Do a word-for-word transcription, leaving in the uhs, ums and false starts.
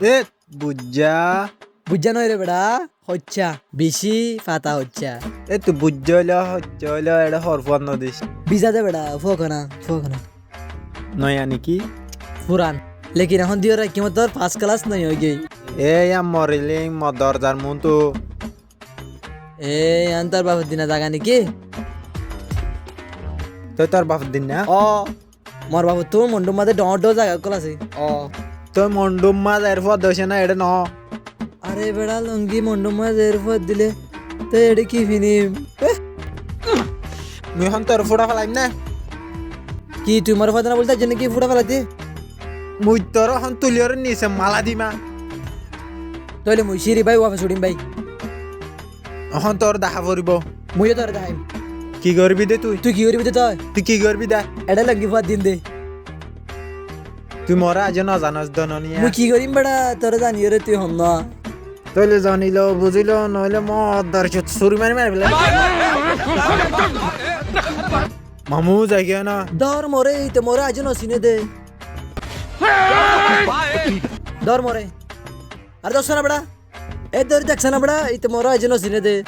E, buijjá. Buijjá noóile beça, hoiccá. Bicí fata hoiccá. E, tui buijjá óile hoiccá óile eçé hoór fúañr nodís. Biza de beça, fúakana, fúakana. Noya niki? Furan. Lekin ehón diyór raikké mottor fas kelas noya óigiyoi. E, yá morilíng, mor dorzar muúntu. E, yián tor bafor dinna zaga niki? Toi tor bafor dinna? Ó, mor bafottú Mondhúr mazé dhoóñr dhoóñr zaga ókkol asé. Ó, toi Mondhúr mazé zair fúañr dóice ná, eçé noó. Are beça, lungi Mondhúr mazé zair fúañr dilé, toi eçé ki fiñdím? Mui ehón toré fúça felaiyum né? Ki tui more fúañr dé ná buli táiccós né ki fúça felaité? Mui toré ehón tuliyóre nise mala dim. Tóile mui siri bái, wafes uçím bái. Ehón toré dahá foribó. Mui yó toré daháim. Ki goríbi dé tui? Tui ki goríbi dé toi? Tui ki goríbi dé? Eçé lungi fúañr dim dé. Tui more aijjó nozanos dé noniya. Mui ki goríyum beça, toré zaniyóre tui hon noó. Tóile zaniló, buzílo, noóile mor dorcot suri mari mari felaiyum. Mamu, zaigiyói ná. Dór more, ite more aijjó nosiné dé. Dór more. Ar dór sóna beça. E dóri deksána beça, ite more aijjó nosiné dé.